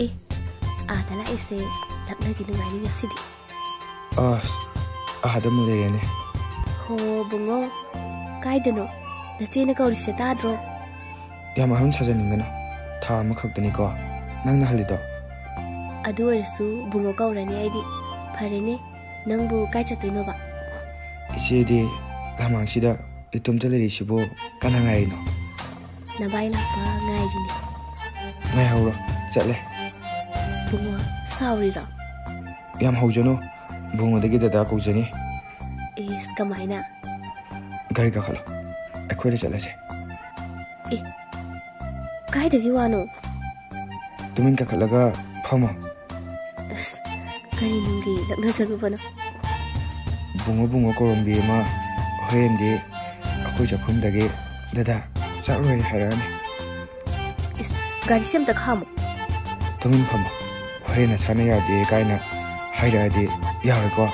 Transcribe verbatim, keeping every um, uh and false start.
ꯑꯦ, ꯑꯥꯗ ꯂꯥꯛꯏꯁꯦ ꯂꯛꯅꯒꯦ ꯅꯨꯡꯉꯥꯏꯅꯤ ꯉꯁꯤꯗꯤ꯫ ꯑꯁ, ꯑꯥꯗ ꯑꯃꯨꯛ ꯂꯩꯔꯦꯅꯦ꯫ ꯍꯣ, ꯕꯨꯡꯉꯣ, ꯀꯥꯏꯗꯅꯣ? ꯅꯆꯦꯅ ꯀꯧꯔꯤꯁꯦ ꯇꯥꯗ꯭ꯔꯣ? ꯌꯥꯝ ꯑꯍꯟ ꯁꯥꯖꯅꯤꯡꯒꯅꯨ꯫ ꯊꯥ ꯑꯃꯈꯛꯇꯅꯤꯀꯣ ꯅꯪꯅ ꯍꯜꯂꯤꯗꯣ꯫ ꯑꯗꯨ ꯑꯣꯏꯔꯁꯨ ꯕꯨꯡꯉꯣ ꯀꯧꯔꯅꯤ ꯑꯩꯗꯤ꯫ ꯐꯔꯦꯅꯦ, ꯅꯪꯕꯨ ꯀꯥꯏ ꯆꯠꯇꯣꯏꯅꯣꯕ? ꯏꯆꯦꯗꯤ ꯂꯝꯍꯥꯡꯁꯤꯗ ꯏꯇꯣꯝꯇ ꯂꯩꯔꯤꯁꯤꯕꯨ ꯀꯅꯥ ꯉꯥꯏꯔꯤꯅꯣ? ꯅꯕꯥꯏ ꯂꯥꯛꯄ ꯉꯥꯏꯔꯤꯅꯦ꯫ ꯉꯥꯏꯍꯧꯔꯣ, ꯆꯠꯂꯦ꯫ ꯕꯨꯡꯉꯣ, ꯁꯥꯎꯔꯤꯔꯣ? ꯌꯥꯝ ꯍꯧꯖꯅꯨ, ꯕꯨꯡꯉꯣꯗꯒꯤ ꯗꯗꯥ ꯀꯧꯖꯅꯤ꯫ ꯏꯁ, ꯀꯃꯥꯏꯅ? ꯒꯥꯔꯤ ꯀꯥꯈꯠꯂꯣ, ꯑꯩꯈꯣꯏꯗ ꯆꯠꯂꯁꯦ꯫ ꯑꯦ, ꯀꯥꯏꯗꯒꯤ ꯋꯥꯅꯣ? ꯇꯨꯃꯤꯟ ꯀꯥꯈꯠꯂꯒ ꯐꯝꯃꯣ꯫ ꯑꯁ, ꯀꯔꯤ ꯅꯨꯡꯒꯤ ꯂꯛꯅꯖꯔꯨꯕꯅꯣ? ꯕꯨꯡꯉꯣ ꯕꯨꯡꯉꯣ ꯀꯧꯔꯝꯕꯤ ꯑꯃ ꯍꯣꯔꯦꯟꯗꯤ ꯑꯩꯈꯣꯏ ꯆꯥꯛꯈꯨꯝꯗꯒꯤ "ꯗꯗꯥ, ꯆꯥꯛ ꯂꯣꯏꯔꯦ" ꯍꯥꯏꯔꯛꯑꯅꯤ꯫ ꯏꯁ, ꯒꯥꯔꯤꯁꯦ ꯑꯝꯇ ꯈꯥꯝꯃꯣ꯫ ꯇꯨꯃꯤꯟ ꯐꯝꯃꯣ꯫ ꯍꯣꯔꯦꯟ ꯅꯁꯥꯅ ꯌꯥꯗꯦ ꯀꯥꯏꯅ ꯍꯥꯏꯔꯛꯑꯗꯤ ꯌꯥꯔꯣꯏꯀꯣ?